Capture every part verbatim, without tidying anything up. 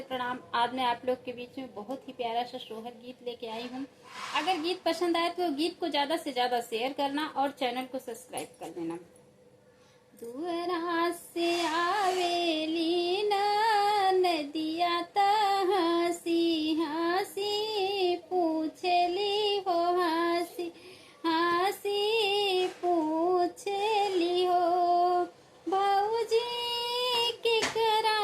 प्रणाम। आज मैं आप लोग के बीच में बहुत ही प्यारा सा सोहर गीत लेके आई हूँ। अगर गीत पसंद आए तो गीत को ज़्यादा से ज़्यादा share करना और channel को subscribe कर लेना। दुअरा से आवेली ना नदिया त हँसी हँसी पूछेली हो, हँसी हँसी पूछेली हो। भौजी केकरा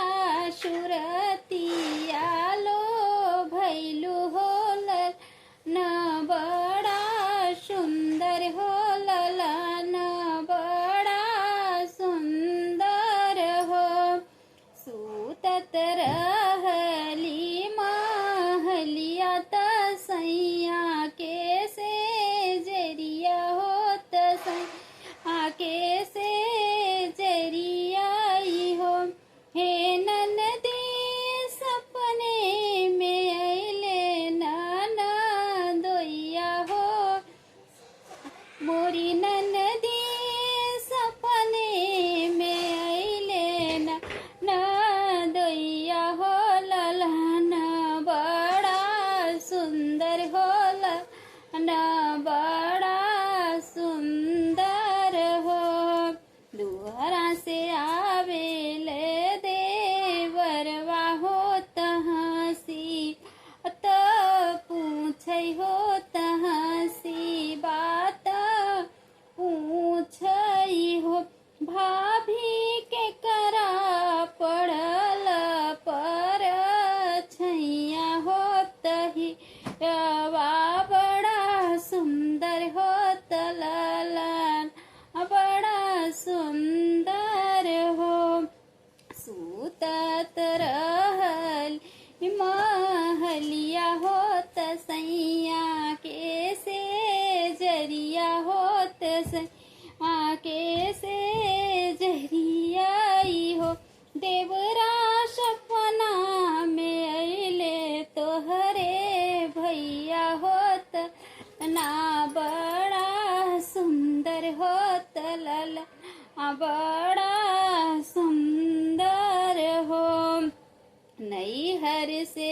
सुरतिया लो भैलू हो ललन, बड़ा सुंदर हो ललन, बड़ा सुंदर हो। सूतत रहली महलिया त सैया के सेजरिया हो, त सैया के सेजरिया हो। हे ननदी सपने में अइले ननदोइया हो, मोरी ननदी सपने में अइले ननदोइया हो ललन, बड़ा सुंदर हो ललन, बड़ा सुंदर हो। दुअरा से आवेले देवरवा हो त हँसी त पूछै हो, त हँसी बात पूछै हो। भाभी केकरा पड़ल परछैया हो, त हियवा बड़ा सुंदर हो त ललन, बड़ा सुंदर हो। सूतत रहल महलिया हो त सैया के सेजरिया हो, त सैया के सेजरिया हो। देवरा सपना में अइले तोहरे भैया हो त ना बड़ा सुंदर हो त ललन, बड़ा सुंदर हो। नैहर से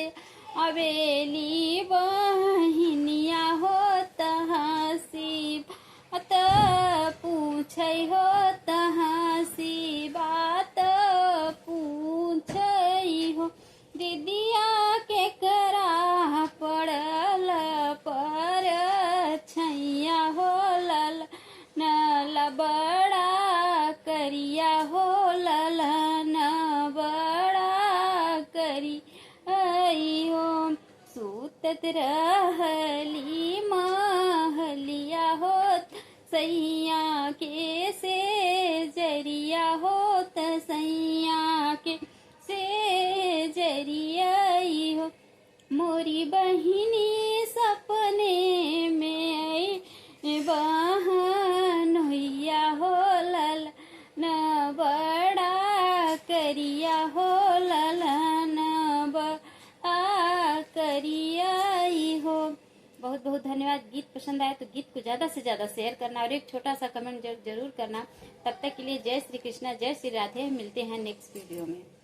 आवेली बहिनिया हो त हँसी त पूछै हो, त हँसी बात पूछै हो। दिदिया केकरा पड़ल परछैया हो ललन, बड़ा करिया हो ललन, बड़ा करिया हो। सूतत रहली महलिया हो त सैया के सेजरिया हो, त सैया के सेजरिया हो। मोरी बहिनी सपने में आई बहनोइया हो ललन, बड़ा करिया हो ललन, बड़ा करिया हो। बहुत बहुत धन्यवाद। गीत पसंद आए तो गीत को ज़्यादा से ज़्यादा share करना और एक छोटा सा comment जर-, जरूर करना। तब तक के लिए जय श्री कृष्णा, जय श्री राधे। मिलते हैं next video में।